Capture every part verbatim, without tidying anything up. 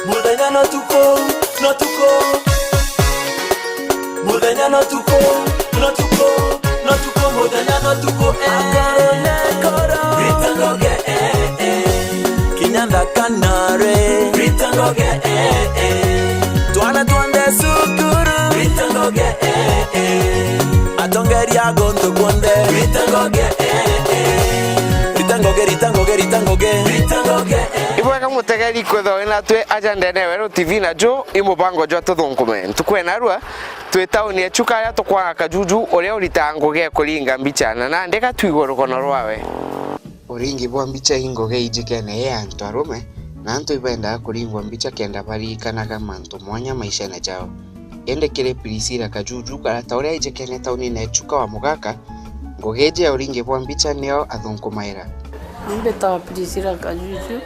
Muthenya no tuku, no tuku. Muthenya no tuku, no tuku, no tuku, muthenya no tuku, eh. Akoro ne koro. Rita Ngoge, eh, eh. Kinya nthaka nare. Rita Ngoge, eh, eh. Twana twonthe cukuru. Rita Ngoge, eh, eh. Atongeria a guntu kwonthe. Rita Ngoge, eh, eh. Rita Ngoge, Rita Ngoge, Rita Ngoge. Rita Ngoge, eh. Ibwega mutegeri kwithwa wina twi aja ndene ya Weru T V, na ju i mubango jwa Tuthunkume. Ntuku ya narua, twi tauni ya Chuka aria tukwaga Kajuju uria uritaga ngugi ya kuringa mbicha, na nandi gatwigwe rugono rwawe. Uringi bwa mbicha i ngugi ijikene i antu arume, na antu ibendaga kuringwa mbicha kenda baririkanaga mantu mwanya maishene jao. Indi kiri Priscilla Kajuju, karata uria ijikene taunine ya Chuka wa Mugaka, ngugi iji ya uringi bwa mbicha nio athunkumaira. Mbitawa Priscilla Kajuju,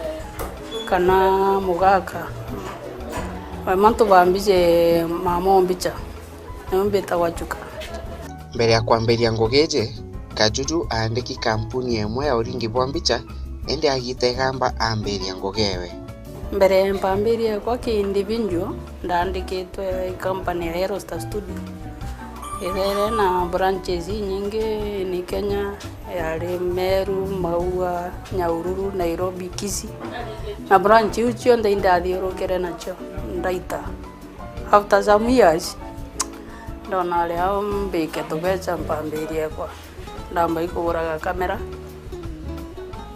kana Mugaka. We mantu ba mbicha, mama o mbicha. Nio mbitagwa Chuka. Mbere ya kwambiria ngugi iji, Kajuju aandiki kampuni imwe ya uringi bwa mbicha, indi agita igamba ambiria ngugi ewe. Mbere mpambirie ekwa ki individual, ndaandikitwe i company ya Aerostar Studio. Ithere na branches inyingi ni Kenya, yari Meru, Maua, Nyahururu, Nairobi, Kisii. Na branch iu cionthe indathiurukire nacio, ndaita. After some years, ndona ari au mbike tubeca mpambirie ekwa. Ndamba ikugura gakamera,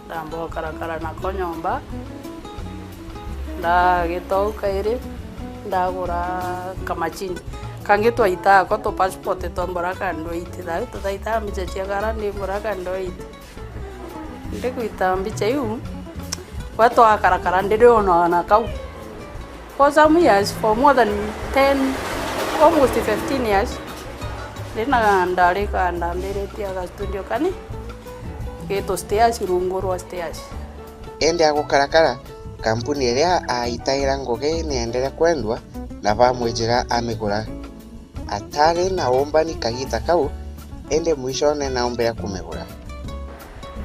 ndamba ukarakara nako nyomba, ndagita u kairi, ndagura kamachini. Kangi twaita ako tu passport twa mbura kandweight. Thayo tutaitaa mbicha cia gara ndi mbura kandweight. Ndiguita mbicha iu, we twakarakara ndiriona na kau. For some years, for more than ten, almost fifteen years, ndina ndari ka ndambiritie aga studio kani, gitu stairs, rungu rwa stairs. Indi agukarakara, kampuni iria aitaira ngugi niendere kwendwa, na bamwijira amigura. Atari na umbani kagita kau, indi mwishone naumbire kumigura.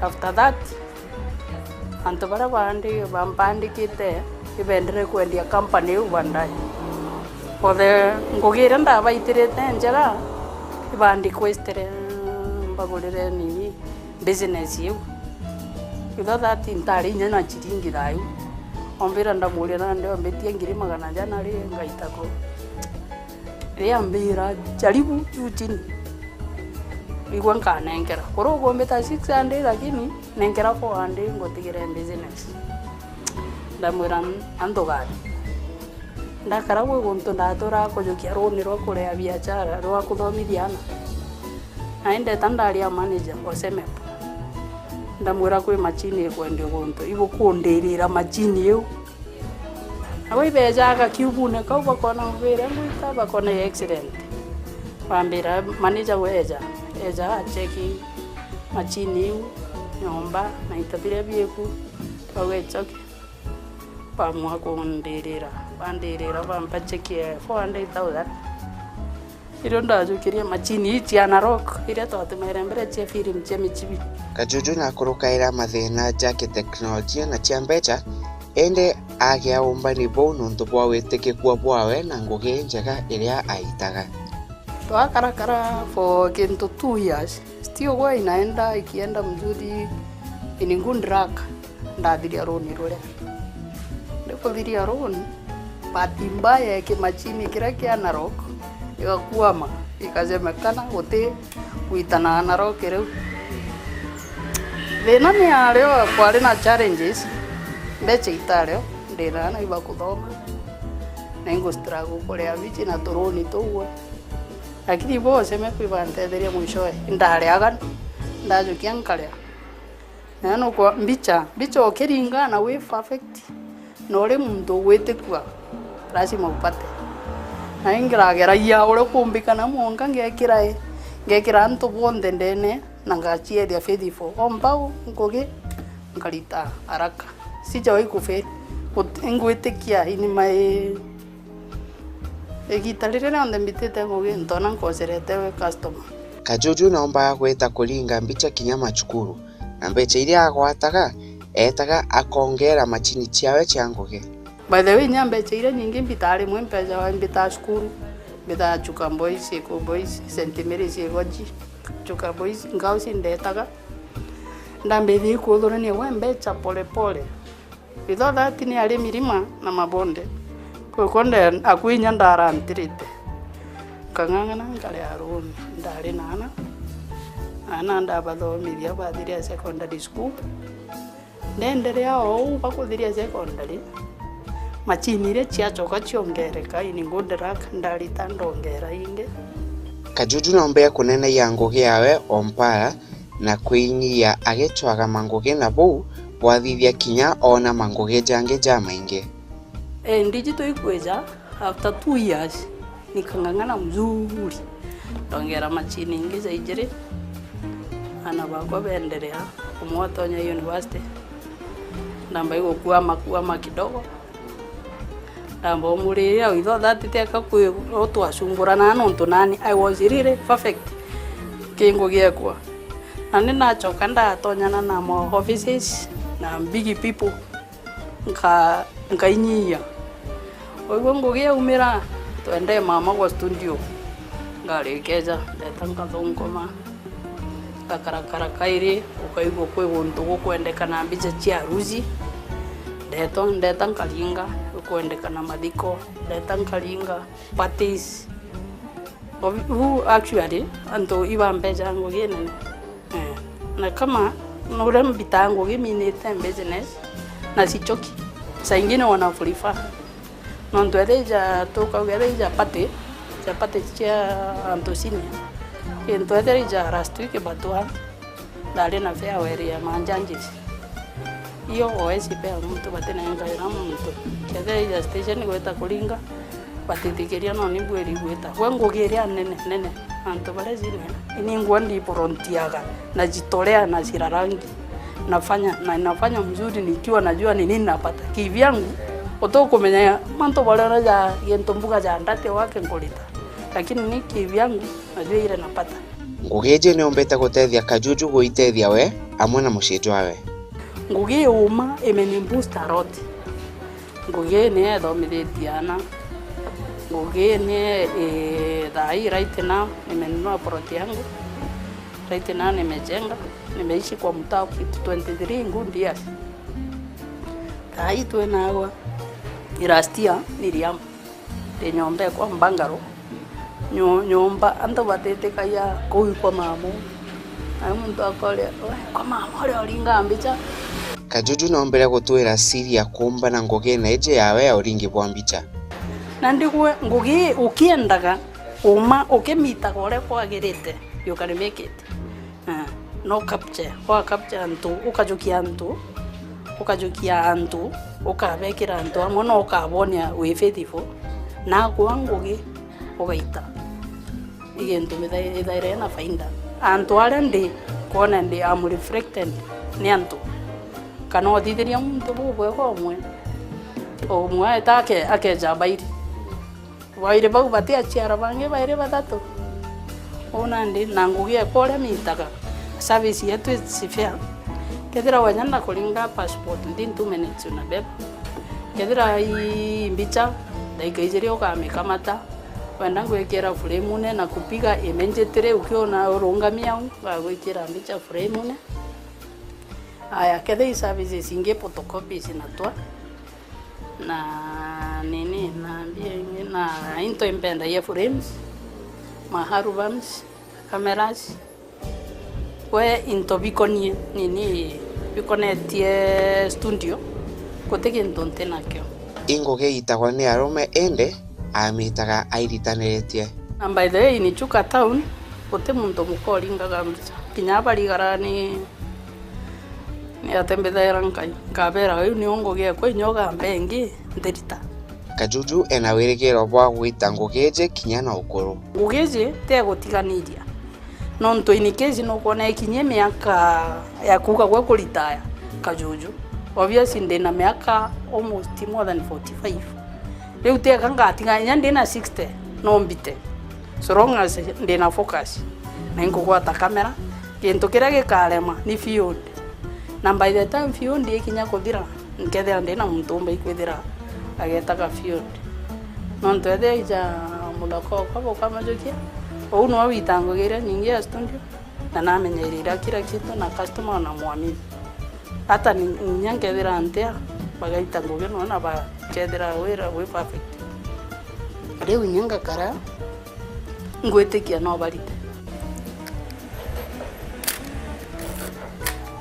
After that, antu baria bandi-, bampandikite ibendere kwendia company iu baadaye. Othe ngugi iria ndabaitirite njega, ibandikwestire mbagurire nini business iu. Itho that ntari inya na chiringi thayu. Ombira ndamuria nandi ombitie ngiri magana jana ri ngaita ku. Riria ambira, "Jaribu juu chini. Igua nkanenkera." Kuru ukumbita six hundred lakini nenkera four hundred ngutigire business. Ndamwira, "Antu gani?" Ndakara gwi guntu ndaturaga kujukia runi rwa kuria biachara, rwa kuthomithia ana. Na indeta ndaria manager wa Semeco. Ndamwira, "Kwi machini ikwendio guntu, ibukundirira machini iu." Nabo ibeejaga kiubune kau, bakona ngwire ngwita, bakona i accident. Bambira manager weja, eja acheki machini iu, nyomba, na into biria biku, bauga ichoke. Bamua kundirira, bandirira, bampa cheki ya four hundred thousand. Irio ndajukirie machini ii cia analog, iria twatumaire mbere cia film cia michibi. Kajuju nakurukaira mathina ja kiteknolojia na cia mbecha, indi agia umbani buu nontu bwa witikikua bwawe na ngugi njega iria aitaga. Twakarakara for kintu two years, still gwe inaenda ikienda mzuri in good luck. Ndathiria runi ruria. Ndikuthiria runi, bahati mbaya kimachini kiria kia analog igakuama, ikajemekana guti gwitana analog riu. Thina ni ario kwari na challenges, mbecha itario, ndina ana iba kuthoma, na ingu struggle kuria bichi na turuni tuwe. Lakini bo Semeco ibantetheria mwishowe, ndariaga, ndajukia nkaria. Na nukwa mbicha, mbicha ukiringana wi perfect, na uri muntu ugwitikua, lazima upate. Na ingirageragia uria kumbikana mwanka ngekira i, ngekira antu bonthe ndene, na ngaciethia faithful. O mbau ngugi, nkarita haraka. Sijawahi kufeli. Ut-, ingwitikia in my Igita riria rionthe mbitite ngugi, ntona nkoserete we customer. Kajuju naombaga gwita kuringa mbicha kinya macukuru, na mbecha iria agwataga, eetaga akoongeera machini ciawe cia ngugi. By the way, inya mbeca iria nyingi mbitaa rimwe mbeca wa mbitaa cukuru, mbitaa Chuka Boys, Iko Boys, Saint Mary's Igoji, Chuka Boys, ngao cindetaga. Ndambithia kuthurania gwe mbeca pole pole. Without that ni ari mirima na mabonde. Kwikwo nde-, akwi inya ndarantirite. Nkang'ang'ana nkarea runi. Ndari na ana. Ana ndabathomithia bathiria secondary school. Ndeenderea o uu bakuthiria secondary, machini iria ciacoka ciongereka, in good luck, ndarita ndongera ingi. Kajuju noombire kuneneia ngugi yawe o mpara na kwinyiia agicwagama ngugi, na buu bwathithia kinya oona mangugi jangi jamaingi. Eh, ndiji twikwija, after two years, nikang'ang'ana mzuri. Ndongera machini ingi ja ijiri. Ana bakwa beenderea, umwe atonya university. Ndamba igukuama kuama kidogo. Ndamba umuriria, without that teka kwi utwacungurana nontu nani I was really perfect ki ngugi ekwa. Na ni nacoka ndatonyana na ma offices na big people. Nka-, nkainyia. Oigwe ngugi yaumira, twendee mama gwa studio. Ngarikeja, ndeta nkathunguma. Ngakarakara kairi, ukaigua kwi guntu gukwendekana mbicha cia arusi. Ndeto, ndeta nkaringa, gukwendekana mathiko. Ndeta nkaringa, parties. Obi-, u actually, antu ibambeja ngugi nene. Eh, na kama nuria mbitaa ngugi minite business, na sichoki. Saa ingine wana prefer. Nontu ethija tukauga ethija party, cia party cia antu senior. Kintu ethija last week batwa, ndari na farewell ya ma judges. Iyo oesi pea muntu batinengaira muntu. Kethira ija station gwita kuringa, batithikiria no ni mbwiri igwita. Gwe ngugi iria nene, nene, antu baria cine, ini ngua ndiborontiaga, na jitolea na jirarangi. Nafanya, na nafanya mzuri nikiwa najua ni nini napata. Kivyangu, utukumenya mantu baria ja gintu mbuga ja ndate wake nkurita. Lakini ni kivyangu, najua ile napata. Ngugi iji niumbite gutethia Kajuju gwitethia we amwe na mucii jwawe. Ngugi iuma imeni boost a lot. Ngugi ni ithomithitie ana. Ngugi ni, eh, thaa hii right now nimenunua plot yangu. Right now nimejenga. Nimeishi kwa mtaa kitu twenty three good years. Thaa hii twinagwa. Last year niliama. Ndi nyomba ekwa mbangaro. Nyu-, nyomba antu batitikagia kuu kwa mamu. Na muntu akoria, "We, kwa mamu uria uringa mbicha?" Kajuju noombire gutwira siri ya kuumbana ngugine iji yawe ya uringi bwa mbicha. Na ndigwe ngugi ukiendaga uma ukimitaga uria kwagirite, you can make it. Ah, no capture, wa capture antu, ukajukia antu, ukajukia antu, ukabekira antu amwe, no ukabonia wi faithful, na akwa ngugi ugaita. Igintu mithaire na faida. Antu aria ndi kwona ndi am reflected ni antu. Kana uthithiria muntu bubwega umwe, umwe aeta ake-, akeja bairi. Bairi bau bati aciara bangi bairi bathatu. Uu nandi na ngugi ekwa uria mitaga, service yetu is fair. Kethira wenya ndakuringa passport, within two minutes unabeba. Kethira i mbicha, ndaika ijiri ukamikamata. Wenda ngwikira framune na kupiga immediately ukiona urungami au, ngagwikira mbicha framune. Aya, kethira i services ingi, photocopies na twa. Na nini, na mbia ingi, na into impendagia frames, ma albums, cameras. Gwe into bikonie, nini, bikonetie studio, guti gintu nti nakio. I ngugi itagwa ni arume, indi amitaga airitaniritie. Na by the way, in Chuka town, guti muntu muka uringaga mbicha. Kinya abarigara ni Ni atembethaira Ngai. Nkabera, "Iu niyo ngugi ekwa, inya ugambe ingi, ntirita." Kajuju ena wirigiro bwa gwita ngugi iji kinya na ukuru. Ngugi iji ti egutiganiria. Nontu in case nukwona ikinyie miaka ya kuuga gwe kuritaya, Kajuju. Obviously, ndina miaka almost more than forty-five. Riu ti eka ngatiga, inya ndina sixty, no mbite. So long as ndina focus, na inkugwata kamera, gintu kiria gikarema ni field. Na by the time field ikinya kuthira, nkethira ndina muntu umba ikwithira Agetaga field. Nontu ethia ija muthaka okwa bukamajukia, uu nwe wita ngugi iria nyingi ya studio, na namenyereira kila kitu, na customer ona mwamini. Hata ni, inya nkethira ntia, bagaita ngugi nwe na bakethira wira wi perfect. Riu inya ngakara ngwitikia no barite.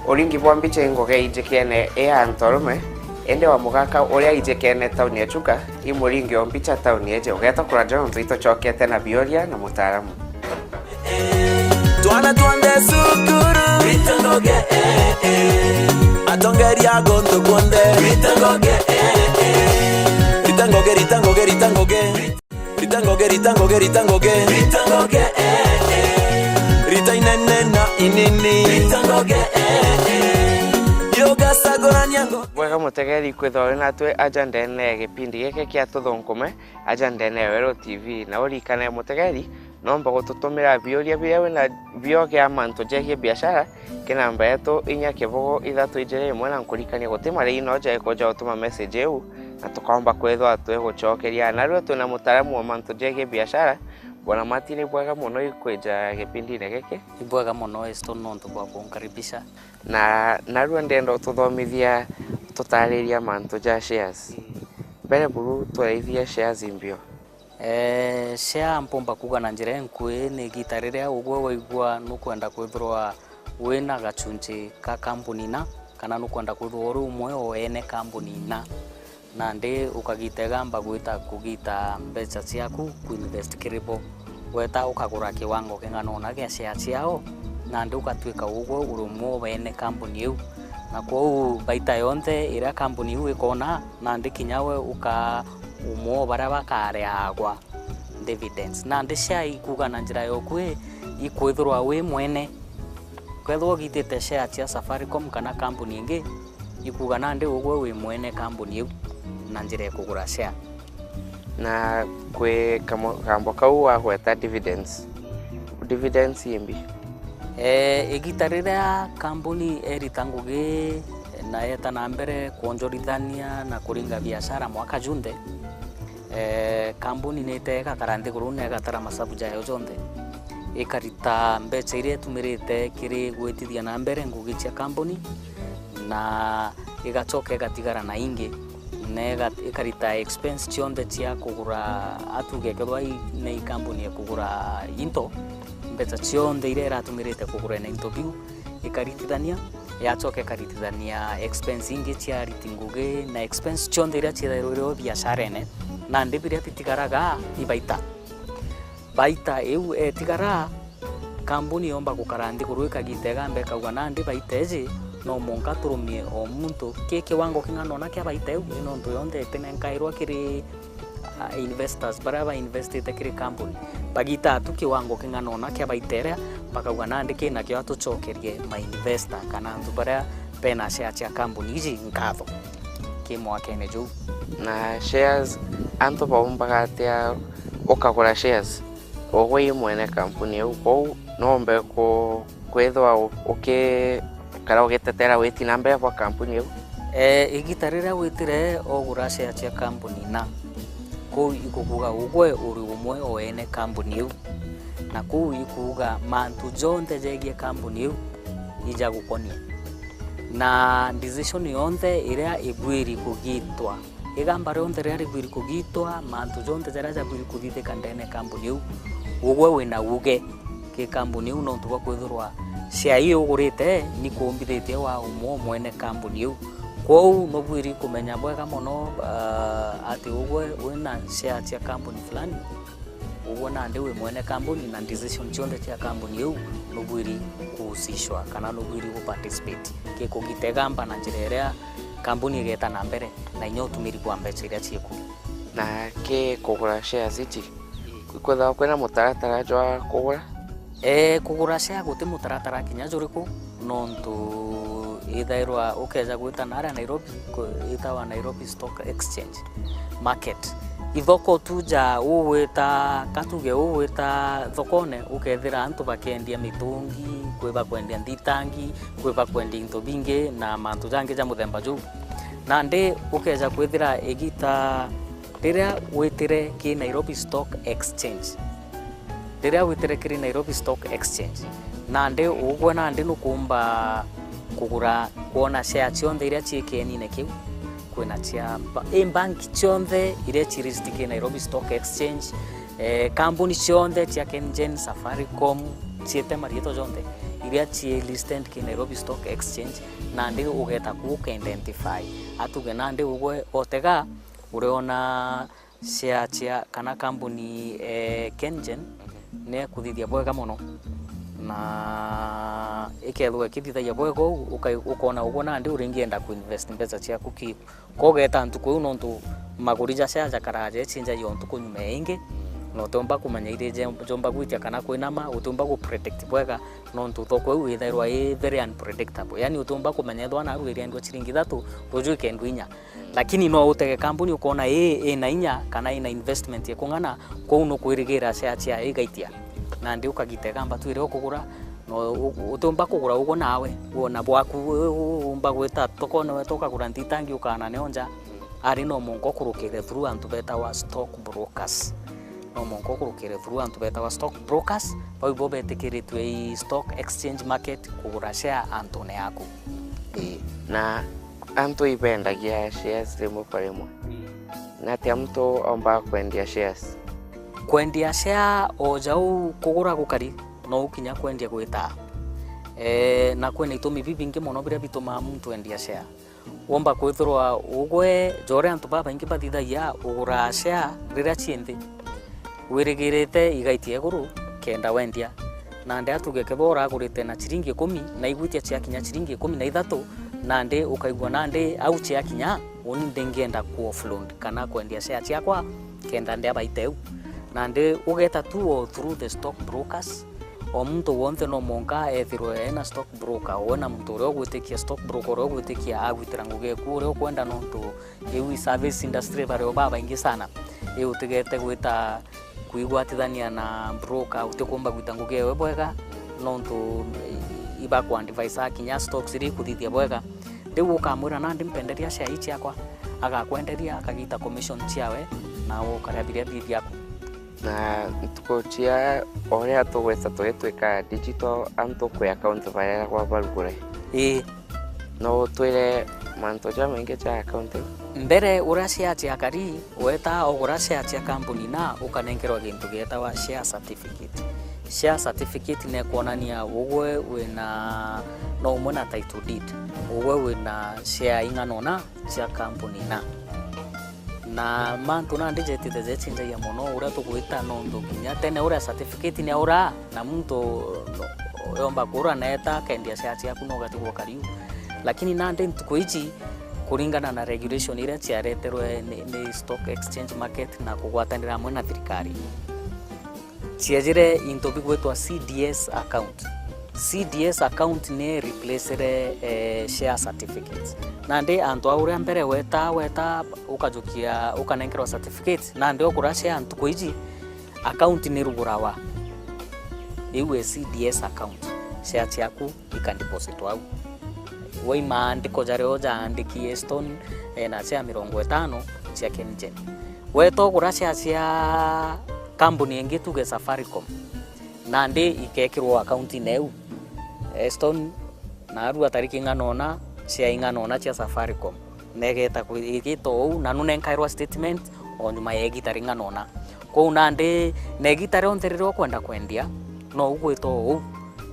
Uringi bwa mbicha i ngugi ijikene i ya antu arume, indi wa mugaka uria ijikene tauni ya Chuka i muringi o mbicha tauni iji. Ugeeta kuraja nontu itucokete na bioria na mutaaramu. Twana twonthe cukuru. Rita ngoge, eh, eh. Atongeria gontu kwonthe. Rita ngoge, eh, eh. Rita ngoge, rita ngoge, rita ngoge. Rita ngoge, rita ngoge, rita ngoge. Rita ngoge, eh, eh. Rita inene na inini. Rita ngoge, eh, eh. Yogacagurania ngo- Bwega mutegeri kwithirwa uri natwi aja ndene ya gipindi giki kia Tuthunkume, aja ndene ya Weru T V. Na urikane mutegeri, nomba gututumira biuria biria wina bio gia mantu jegie biashara, ki namba yetu inya kibugu ithatu ijiri imwe, na nkurikanie guti marei no jaikuja utuma message iu, na tukaomba kwithwa twigucokeria. Narua twina mutaaramu wa mantu jegie biashara, Bwana Martin, ni bwega mono ikwija gipindine giki. Ni bwega mono Eston nontu bwa kunkaribisha. Na narua ndenda ututhomithia, ututariria mantu ja shares. Mbere buru, twaraithia shares imbio. Eeh, share mpumba kuuga na njira inkui, ni igita riria ugwe waigua nukwenda kwithirwa wina gachunchi ka kambuni ina, kana nukwenda kwithirwa uri umwe o ene kambuni ina, nandi ukagita igamba gwita kugita mbeca ciaku kuinvest kiri bo. Weta ukagura kiwango king'ana una gia share ciao, nandi ugatwika ugwe uri umwe o ene kambuni iu. Na kwou baita yonthe iria kambuni iu ikona, nandi kinya we uka umwe o baria bakareagwa dividends. Nandi share ikuuga na njira ya ukui, ikwithirwa wi mwene. Ukethirwa ugitite share cia Safaricom kana kambuni ingi, ikuuga nandi ugwe wi mwene kambuni iu na njira ya kugura share. Na kwi kamo-, kambo kau wagweta dividends. Dividends imbi? Eh, igita riria kambuni erita ngugi na yeta na mbere kwonjorithania na kuringa biashara mwaka junthe, eh, kambuni ni ite igakara nthiguru na igatara masabu jayo jonthe, ikarita mbeca iria itumirite kiri gwitithia na mbere ngugi cia kambuni, na igacoka igatigara na ingi, na iga-, ikarita expense cionthe cia kugura, atuge kethirwa i, ni i kambuni ya kugura into, mbeca cionthe iria iratumirite kugura na into biu ikaritithania, yacoka ikaritithania expense ingi cia ariti ngugi na expense cionthe iria ciithairwa iri o biasharene, nandi biria bitigaraga i baita. Baita iu etigara, kambuni yomba gukara nthiguru ikagita igamba ikauga, nandi baita iji no mwanka turumie o muntu ki kiwango king'ana una kia baita iu, ni nontu yonthe itinenkairwa kiri, ah, investors baria bainvestite kiri kambuni. Bagitaa tu kiwango king'ana una kia baita iria, bakauga, nandi kinakio atucokerie mainvestor kana antu baria bena share cia kambuni iji nkatho ki mwakene juu. Na shares, antu baumbaga atia ukagura shares? Ugwe i mwene kampuni iu, kwou noombe ku-, kwithwa u-, uki-, kana ugitetera witi na mbere bwa kampuni iu? Ee, igita riria witire ugura share cia kampuni na, kuu ikukuga ugwe uri umwe o ene kampuni iu, na kuu ikuuga mantu jonthe jegie kampuni iu ijagukonia, na decision yonthe iria ibwiri kugitwa Igamba rionthe riria ribwiri kugitwa, mantu jonthe jaria jabwiri kuthithika ndene ya kambuni iu, ugwe wina uuge ki kambuni iu, nontu bwa kwithirwa share ii ugurite ni kuumbithitie wa umwe o mwene kambuni iu. Kwou nubwiri kumenya bwega mono, ah, ati ugwe wina share cia kambuni fulani, ugwe nandi wi mwene kambuni, na decision cionthe cia kambuni iu nubwiri kuhusishwa kana nubwiri gu participate ki kugita igamba na njira iria kambuni igeta na mbere na inya utumiri bwa mbeca iria ciiku. Na ki kugura shares iji, ikwithagwa kwina mutaratara jwa kugura? Ee, kugura share guti mutaratara kinya juriku, nontu ithairwa ukeja gwita naria Nairobi, ku-, itawa Nairobi Stock Exchange Market. Ithoko tu ja ugwita, ka tuge ugwita thokone, ukethira antu bakendia mitungi, kwi bakwendia nthitangi, kwi bakwendia into bingi na mantu jangi ja muthemba juu. Nandi ukeja kwithira igita riria witire ki Nairobi Stock Exchange, riria witire kiri Nairobi Stock Exchange, nandi ugwe nandi nukumba kugura, kwona share cionthe iria cii kienine kiu. Kwina cia mba-, i bank cionthe iria ci list ki Nairobi Stock Exchange, eh, kambuni cionthe cia KenGen, Safaricom, ciete marietwa jonthe iria ci listed ki Nairobi Stock Exchange, nandi ugeta ku uka identify. Atuge nandi ugwe otega uriona share cia kana kambuni, eh, KenGen nekuthithia bwega mono, na ikethirwa ikithithagia bwega uu, uka-, ukona ugwe nandi uringienda kuinvest mbeca ciaku ki. Kogeta ntuku iu, nontu maguri ja share jakaraga jechinjagia o ntuku nyuma ya ingi, na utiumba kumenya iri je-, jomba gwitia kana kwinama, utiumba ku predict bwega, nontu thoko iu ithairwa i very unpredictable. Yani utiumba kumenya ethwa naru iriendwa chiringi ithatu, ruju ikendwa inya. Lakini no utege kambuni ukona ii ina inya kana ina investment ikung'ana, kou nukwirigira share ciayo igaitia. Nandi ukagita igamba tu iria ukugura, no u-, utiumba kugura ugwe nawe, wona bwaku, u-, u-, umba gwita thokone weta ukagura nthi itangi ukana nio nja. Ari no mwanka ukurukire through antu betawa stock brokers. No mwanka ukurukire through antu betawa stock brokers, bau ibo betikiritue i stock exchange market kugura share antune yaku. Ii. Na antu ibendagia shares rimwe kwa rimwe. Ii. Ni atia muntu omba kwendia shares? Kwendia share o jau kugura gukari, no ukinya kwendia gwitaa. Eeh, na kwina itumi bibingi mono biria bitumaa muntu endia share. Womba kwithirwa ugwe, ja uria antu babaingi bathithagia, uguraa share riria cii nthi, wirigirite igaitia iguru kenda wendia. Nandi atuge kethira uragurite na chiringi ikumi, na igwitia ciakinya chiringi ikumi na ithatu, nandi ukaigua nandi au ciakinya, uni ndingienda ku offload kana kwendia share ciakwa kenda ndia baita iu. Nandi ugeta tu o through the stock brokers, o muntu wonthe no mwanka ethirwe ena stock broker, we na muntu uria ugwitikia, stock broker uria ugwitikia agwitira ngugi eku uria ukwenda, nontu iu i service industry bari o babaingi sana. Iu utigete gwita kwigwatithania na broker utikumba gwita ngugi ewe bwega, nontu i-, ibaku advise kinya stocks iria ikuthithia bwega. Riu ukamwira, "Nandi mpenderia share ii ciakwa," agakwenderia, akagita commission ciawe, na ukaria biria bi biaku. Na ntuku cia uria tugwita tugitwika digital, antu kwi account bareeragwa barugure. Ii. No utwire mantu jamaingi ja account iu? Mbere uria share ciakari, weta ugura share cia kambuni na ukanenkerwa gintu gietawa share certificate. Share certificate nekwonania ugwe wina, no umwe na title deed, ugwe wina share ing'ana una cia kambuni na. Na mantu nandi jetite jechinjagia mono uria tugwita, nontu kinya tene uria certificate ni auraa, na muntu yomba kuura neeta akendia share ciaku na ugatigwa kariu. Lakini nandi ntuku iji, kuringana na regulation iria ciareterwe ni, ni stock exchange market na kugwatanira amwe na thirikari, ciejire into bigwitwa C D S account. C D S account ni replacere, eh, share certificates. Nandi antu a uria mbere weta, weta ukajukia, ukanenkerwa certificate, nandi ukura share ntuku iji, account ni rugurawa. Iu e C D S account. Share ciaku ika deposit au. Wai maandiko jario jaandiki Stone, eh, na cia mirongo itano cia KenGen. Weta ugura share cia kambuni ingi, tuge Safaricom, nandi ikekirwo account-ini iu. Eh, Stone, narua tariki ing'ana una, share ing'ana una cia Safaricom. Negeta kwi-, igita uu, na nunenkairwa statement o nyuma ya igita ring'ana una. Kwou nandi, na igita rionthe riria ukwenda kwendia, no ugwita uu.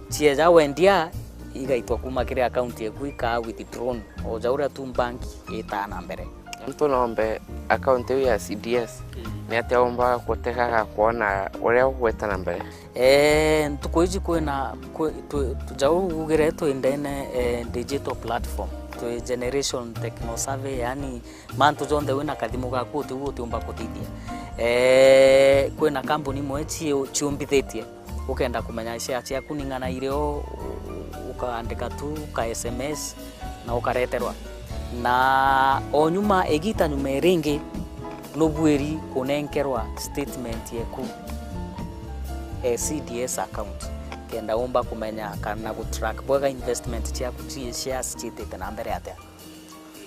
Cieja wendia, igaitwa kuma kiri account eku ikaa withdrawn, o ja uria tu bank itaa na mbere. Muntu nombe account iu ya C D S, mm, ni atia umba gutegaga kwona uria ugwita na mbere? Eh, ntuku iji kwina, kwi-, twi-, tu-, ja uu ugire twi ndene, eh, digital platform, twi Generation Techno Survey, yani mantu jonthe wina kathimu gaku uti-, utiumba kuthithia. Eh, kwina kambuni imwe ci-, ciumbithitie, ukenda kumenya share ciaku ni ng'ana irio, u-, ukaandika tu ka S M S na ukareterwa. Na o nyuma, igita nyuma iringi, nubuiri kunenkerwa statement yeku, eh, C D S account, kenda umba kumenya kana gutrack bwega investment ciaku, ci-, shares ciitite na mbere atia.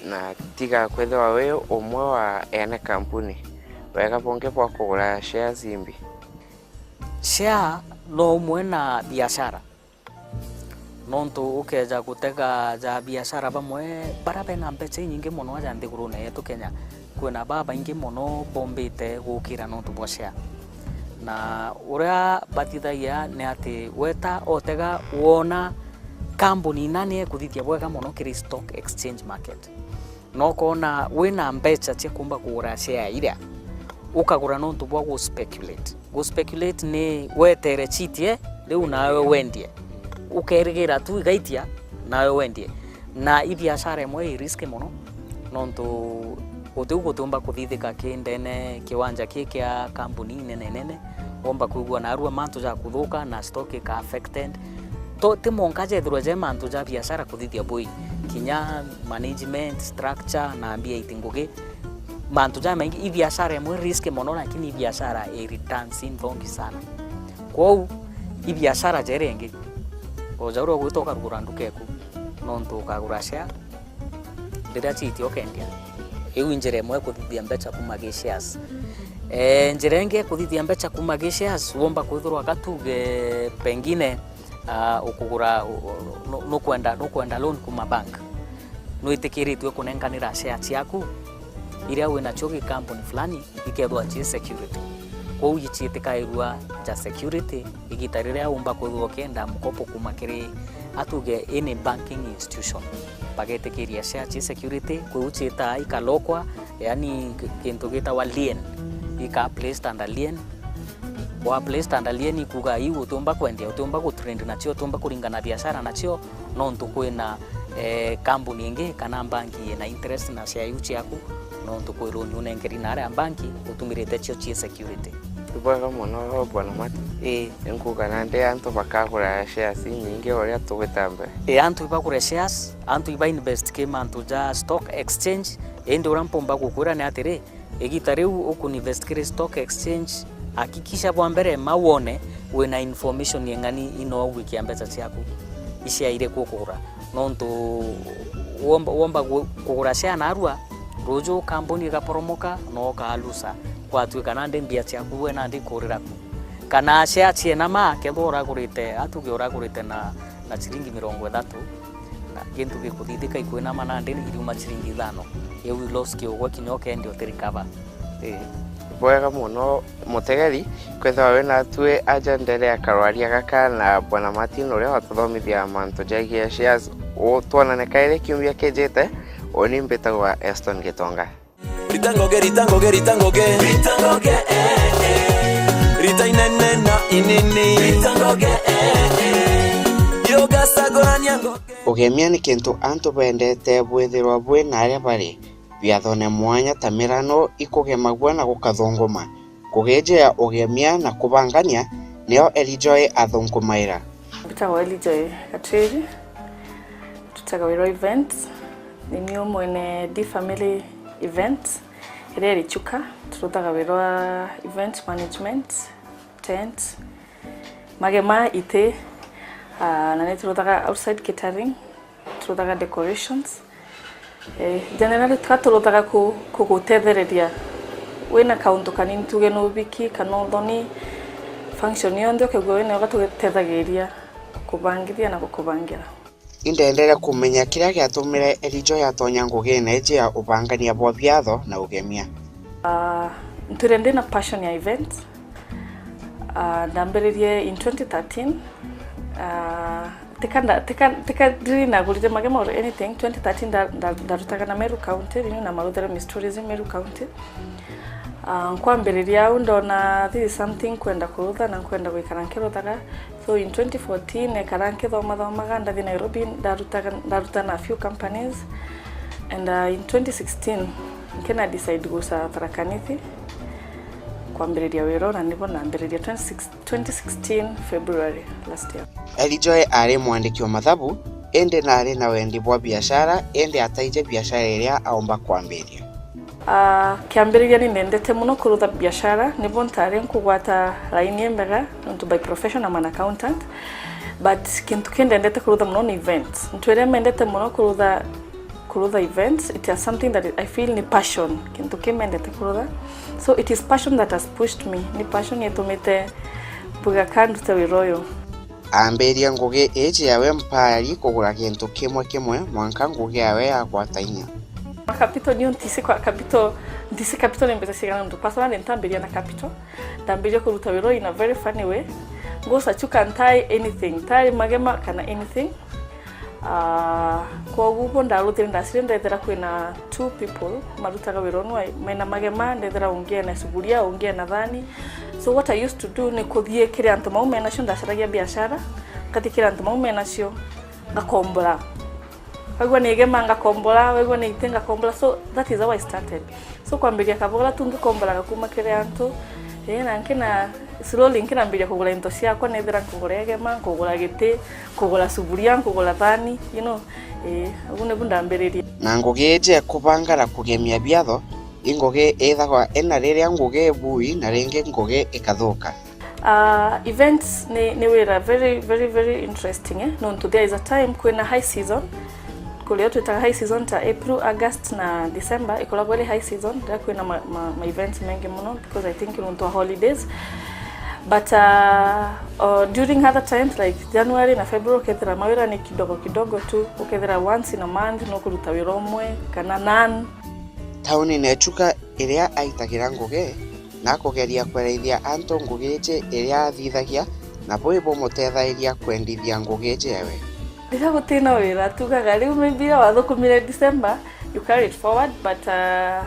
Na tiga kwithirwa wi umwe wa ene kampuni, wega bungi bwa kugura shares imbi. Share no umwe na biashara. Nontu ukeeja gutega ja biashara bamwe bara bena mbeca inyingi mono aja nthigurune yetu Kenya, kwina babaingi mono bombite gukira nontu bwa share. Na uria bathithagia ni ati weta otega wona kambuni ina ni ekuthithia bwega mono kiri stock exchange market. Na ukoona wina mbeca cia kuumba kugura share iria, ukagura nontu bwa gu speculate. Gu speculate ni wetere chitie, riu nawe wendie. Ukerigira tu igaitia, nawe wendie. Na i biashara imwe i risk mono, nontu utiu gutiumba kuthithika ki ndene kiwanja ki kia kambuni inene inene, womba kwigua narua mantu ja kuthuka na stock ika affected. To, ti monka jethirwe je mantu ja biashara kuthithia bui, kinya management, structure na mbia iti ngugi. Mantu jamaingi, i biashara imwe risk mono, lakini i biashara i returns inthongi sana. Kwou, i biashara jeri ingi, o ja uria ugwita ukarugura nduka eku, nontu ukagura share, riria chiitia ukendia. Iu i njira imwe kuthithia mbeca kuma gi shares. E, njira ingi ya kuthithia mbeca kuma gi shares, womba kwithirwa ka tuge pengine, ah, ukugura, u-, u-, nu-, nukwenda, nukwenda loan kuma bank. Nwitikiritue kunenkanira share ciaku iria winacio gi company fulani, ikethwa ci security. Kwou ichiitikairua ja security, igita riria umba kwithirwa ukienda mkopo kuma kiri, atuge, any banking institution, bagetikiria share ci security, kwou chiitaa ikalokwa, yani ki-, kintu gitawa lien, ika placed under lien. Wa placed under lien ikuga iu utiumba kwendia, utiumba gutrend nacio, utiumba kuringana biashara nacio, nontu kwina, eh, kambuni ingi kana mbanki ina interest na share iu ciaku, nontu kwi loan unenkeri na aria mbanki utumirite cio cie security. Ibwega mono Bwana Mati. Ii. Inkuga nandi antu bakagura shares inyingi uria tugwita mbere. Ii, antu ibagure shares, antu iba invest ki mantu ja stock exchange, indi uria mpumba gukwira ni atiri, igita riu ukuninvest kiri stock exchange, hakikisha bwa mbere ma wone wina information ing'ani ino gwikia mbeca ciaku iciaire ku kugura. Nontu womba, womba gu-, kugura share narua, ruju kambuni igaporomoka, no ukalusa. Kwatuika nandi mbia ciaku we nandi ikurira ku. Kana share ciena ma, kethwa uragurite, atuge uragurite na, na ciringi mirongo ithatu, na gintu gikuthithika ikwinama nandi iriuma ciringi ithano. Iu i loss kiugwe kinya ukendia uti recover. Ii. Bwega mono mutegeri, kwithirwa wi natui aja ndere ya karwaria gaka na Bwana Martin uria watuthomithia mantu jegie shares. U-, twonane kairi kiumia kijite, uni mbitagwa Eston Gitonga. Rita ngoge, rita ngoge, rita ngoge. Rita ngoge, eh, eh. Rita inene na inini. Rita ngoge, eh, eh. Yo gacagurania ngoge. Ugemia ni kintu antu bendete bwithirwa bwi na aria bari. Biathone mwanya ta mirano ikugemagua na gukathunguma. Kugenjea ugemia na kubangania nio Elijoy athungumaira. Mbitagwa Elijoy Gatwiri. Tutaga wira wa events. Ni niu mwene D Family Events iria iri Chuka. Turutaga wira wa event management, tent, magema, iti, ah, na ni turutaga outside catering, turutaga decorations. Eh, generally, tuka turutaga ku-, kugutethereria wina kauntu kanini, tuge ni ubiki kana uthoni, function yonthe ukegua winayo, ugatutethereria kubangithia na gukubangira. Indendere kumenya kiria giatumire Elijo yatonya ngugine iji ya ubangania bwa biatho na ugemia. Ah, ntwire ndina passion ya events. Ah, ndambiririe in twenty thirteen. Ah, tika nda-, tika, tika ndiri nagurire magema or anything. Twenty thirteen nda-, nda-, ndarutaga na Meru County, ringi na Maruthera Miss Tourism Meru County. Ah, nkwambiriria au ndona this is something nkwenda kurutha na nkwenda gwikara nkiruthaga. So in twenty fourteen nekara nkithomathomaga ndathi Nairobi, ndarutaga, ndaruta na few companies. And, uh, in twenty sixteen nkina decide guca Tharaka Nithi kwambiriria wira uria, nibo nambiriria twenty six, twenty sixteen February last year. Elijoy ari mwandiki wa mathabu, indi nari na wendi bwa biashara, indi ataiji biashara iria aumba kwambiria. Ah, kiambiriria ni nendete muno kurutha biashara, nibo ntari nkugwata laini imbega, nontu by profession I'm an accountant, but kintu kii ndendete kurutha muno ni events. Ntu iria mendete muno kurutha, Kurutha events, it is something that I feel ni passion, kintu kimendete kurutha. So it is passion that has pushed me. Ni passion itumite mbuga ka ndute wira uyu. Ambiria ngugi iji yawe mpari kugura kintu kimwe kimwe mwanka ngugi yawe yagwata inya. Capital niu ntisi kwa capital, ntisi capital ni mbeca cigana ntu. Personally, ntambiria na capital. Ndambiria kuruta wira uyu in a very funny way. Ngusa chuka ntai anything, ntai magema kana anything. Ah, kwogu bo ndaruthire ndacire ndethera kwina two people marutaga wira unu wa, mena magema, ndethera ungi ena suburia, ungi ena thani. So what I used to do ni kuthii kiri antu mau menacio, ndacaragia biashara, ngathii kiri antu mau menacio, ngakombora. Waigua ni igema ngakombora, waigua ni ite ngakombora. So that is how I started. So kwambiria kabora tu ngikomboraga kuma kiri antu, ii, na nkina slowly nkinambiria kugura into ciakwa, nethira nkugura igema, nkugura giti, nkugura suburia, nkugura thani, you know, ii, ugu nibu ndambiririe. Na ngugi iji ya kubanga na kugemia biatho, i ngugi ithagwa ina riria ngugi ibui na ringi ngugi ikathuka. Ah, events ni, ni wira very, very, very interesting, eh? Nontu there is a time kwina high season, kuria twitaga high season ta April, August na December ikoragwa iri high season, riria kwina ma, ma, ma events mengi muno because I think nontu wa holidays. But, uh, uh, during other times like January na February, ukethira mawira ni kidogo kidogo tu, ukethira once in a month no kuruta wira umwe kana none. Tauni ni Chuka iria aitagira ngugi na kugeria kwereithia antu ngugi iji iria athithagia, na bui bumutethairia kwendithia ngugi iji ewe. Riria gutina wira, tugaga riu maybe wathukumire December, you carry it forward, but, uh,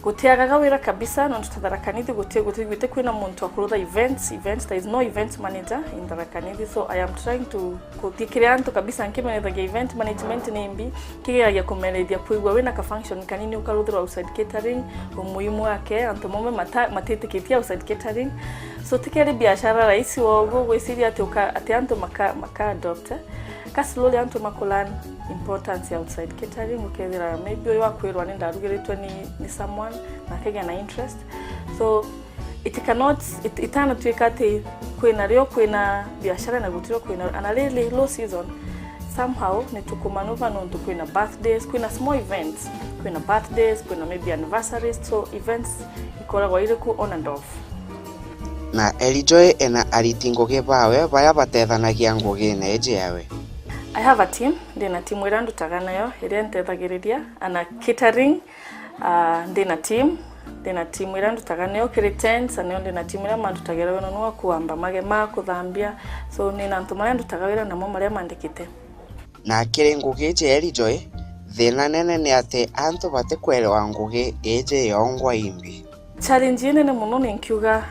gutiagaga wira kabisa, nontu ta Tharaka Nithi guti, guti, guti kwina muntu akurutha events, events, there is no event manager in Tharaka Nithi, so I am trying to kuthii kiri antu kabisa nkimenethagia event management ni mbi, kigeragia kumerethia kwigua wina ka function kanini ukaruthirwa outside catering, umuhimu wake, antu mamwe mata-, matitikitie outside catering. So tikeri biashara rahisi wa uguo gwiciria ati uka-, ati antu maka, maka adopt, eh. Ka slowly antu maku learn importance ya outside catering, ukethira maybe uyu akwirwa ni ndarugiritwe ni, ni someone, na akegia na interest. So, it cannot, it, itanatuika ati kwina rio kwina biashara na gutirio kwina, and a really low season, somehow ni tukumanuva nontu kwina birthdays, kwina small events, kwina birthdays, kwina maybe anniversaries, so events ikoragwa iri ku on and off. Na Elly Joy ena ariti ngugi bawe baria batethanagia ngugine iji yawe. I have a team, ndina team iria ndutaga nayo, iria intethagiriria, ana catering, Ah, ndina team, ndina team iria ndutaga nayo kiri tents, na nio ndina team iria mandutagira wira nuu wa kuamba magema, kuthambia. So, nina antu maria ndutaga wira namo maria mandikite. Na kiri ngugi iji ya Elly Joy, thina nene ni ati antu batikwerewa ngugi iji yongwa imbi. Challenge inene muno ni nkiuga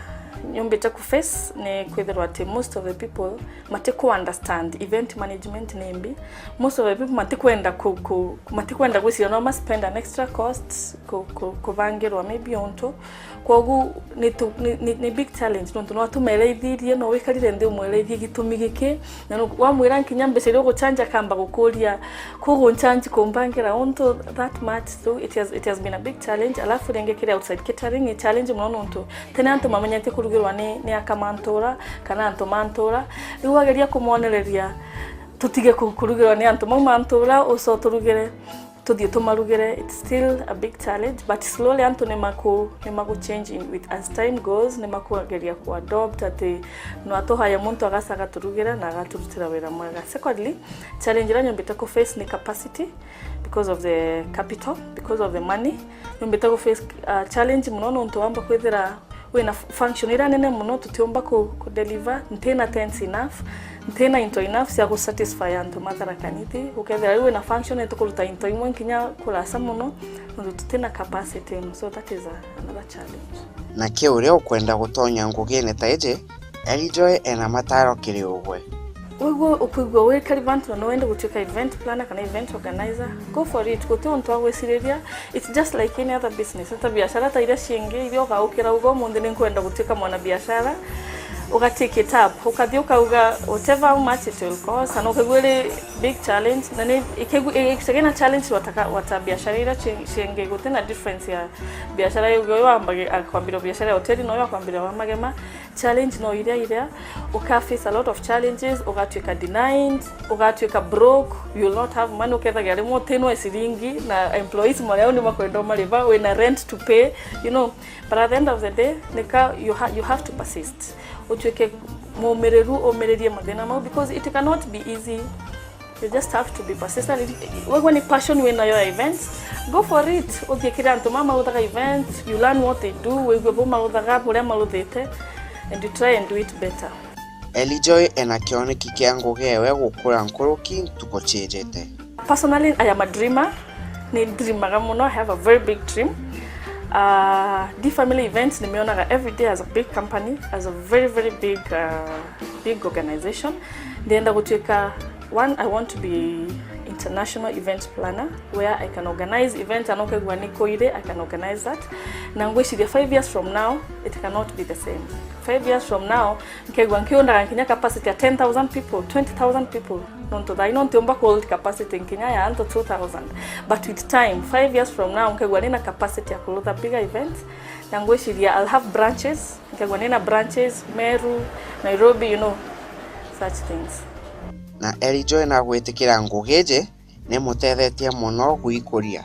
nyumbite ku face ni kwithirwa ati most of the people matiku understand event management ni mbi. Most of the people matikwenda ku, ku, matikwenda gwiciria no ma spend an extra cost ku, ku, kubangirwa maybe untu. Kwogu ni, tu, ni, ni, ni big challenge nontu no atumereithirie, no wikarire nthi umwereithie gitumi giki, na no, wamwira nkinya mbeca iria uguchanja akamba gukuria, kugunchanji kumbangira untu that much, so it has, it has been a big challenge. Alafu ringi kiri outside catering ni challenge muno nontu tene antu mamenyete kurugirwa ni, ni aka ma ntura kana antu ma ntura. Riu wageria kumwonereria tutige ku-, kurugirwa ni antu mau ma ntura, uco turugire, tuthie tumarugire, it's still a big challenge, but slowly antu ni maku, ni magu change in with, as time goes, ni makugeria ku adopt ati no atuhaye muntu agaca agaturugire na agaturutira wira mwega. Secondly, challenge iria nyumbite ku face ni capacity because of the capital, because of the money. Nyumbite ku face, uh, challenge muno nontu wamba kwithira wina f-, function iria nene muno tutiumba ku, ku deliver, ntina tents enough, ntina into enough cia gu satisfy antu ma Tharaka Nithi. Ukethira riu wina function itukuruta into imwe nkinya kurasa muno nontu tutina capacity ino, so that is a, another challenge. Na ki uria ukwenda gutonya ngugine ta iji, Elly Joy ena mataro kiri ugwe. Wigua, ukwigua wi relevant na no wende gutuika event planner kana event organizer, go for it. Guti untu wa gwiciriria. It's just like any other business. Ata biashara ta iria ciingi, iria ugaukira uga, umunthi ni nkwenda gutuika mwana biashara. Uga take it up, ukathi ukauga whatever how much it will cost, na ukaigua iri big challenge, na ni ikegu- ikegena challenge wataka wata biashara iria ci- ciengi, guti na difference ya biashara iu, uyu wambagi- akwambira biashara ya hoteli na uyu akwambira wa magema. Challenge no iria iria, uka face a lot of challenges, ugatuika denied, ugatuika broke, you will not have money, ukethagira rimwe utinwe ciringi na employees mari au ni makwenda umariva, wina rent to pay, you know, but at the end of the day, nika you, ha- you have to persist. Utuike mumiriru, umiririe mathina mau, because it cannot be easy. You just have to be persistent. Wegwa ni passion winayo ya events, go for it. Uthie kiri antu mama mauthaga events, you learn what they do, wigue bu mauthaga, buria mauthite, and you try and do it better. Elly Joy ena kioneki kia ngugi ewe gukura nkuruki ntuku ciijite. Personally, I am a dreamer. Ni dreamaga muno. I have a very big dream. Uh, D Family Events nimionaga every day as a big company, as a very, very big, uh, big organization. Ndienda gutuika, one, I want to be international event planner, where I can organize events and ukegua ni kuiri, I can organize that. Na ngwiciria five years from now, it cannot be the same. Five years from now, nkegua nkiundaga nkinya capacity ya ten thousand people, twenty thousand people. Nontu thaa ino ntiumba ku hold capacity nkinya ya antu two thousand. But with time, five years from now, nkegua nina capacity ya kurutha bigger events. Na ngwiciria I'll have branches, nkegua nina branches, Meru, Nairobi, you know, such things. Na Elly Joy na gwitikira ngugi iji ni mutethetie muno gwikuria.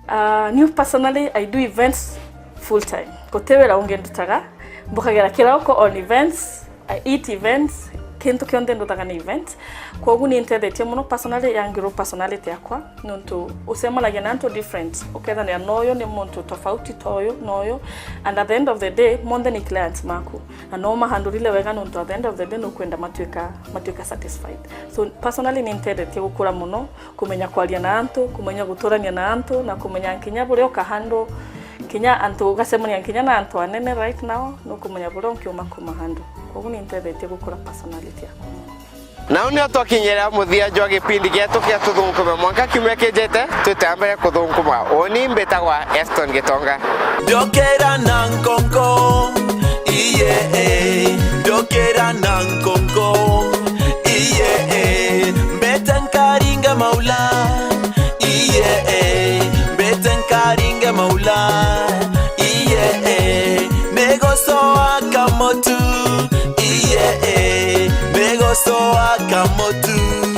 Uh, niu personally, I do events full time. Guti wira ungi ndutaga, mbukagera kirauko on events, I eat events, kintu kionthe ndutaga ni events. Kwogu ni ntethetie muno personally, yangirwo personality yakwa, nontu ucemanagia na antu different, ukethania na uyu ni muntu tofauti ta uyu na uyu, and at the end of the day, monthe ni clients maku, na no mahandurire wega, nontu at the end of the day nukwenda matuika, matuika satisfied. So personally ni ntethetie gukura muno, kumenya kwaria na antu, kumenya guturania na antu, na kumenya nkinya buria ukahandle, nkinya antu ugacemania nkinya na antu anene right now, nukumenya buria unkiuma kumahandle. Koguo ni ntethetie gukura personality yakwa. Nau nio twakinyira muthia jwa gipindi gietu kia Tuthunkume mwanka kiumia kijite, twite mbere kuthunguma. Uni mbitagwa Eston Gitonga. Ndokera na nkonko, iye, eh. Ndokera na nkonko, iye, eh. Mbete nkaringa maula, iye, eh. Mbete nkaringa maula, iye, eh. Megosoa kamotu, iye, eh. Megosoa kamotu.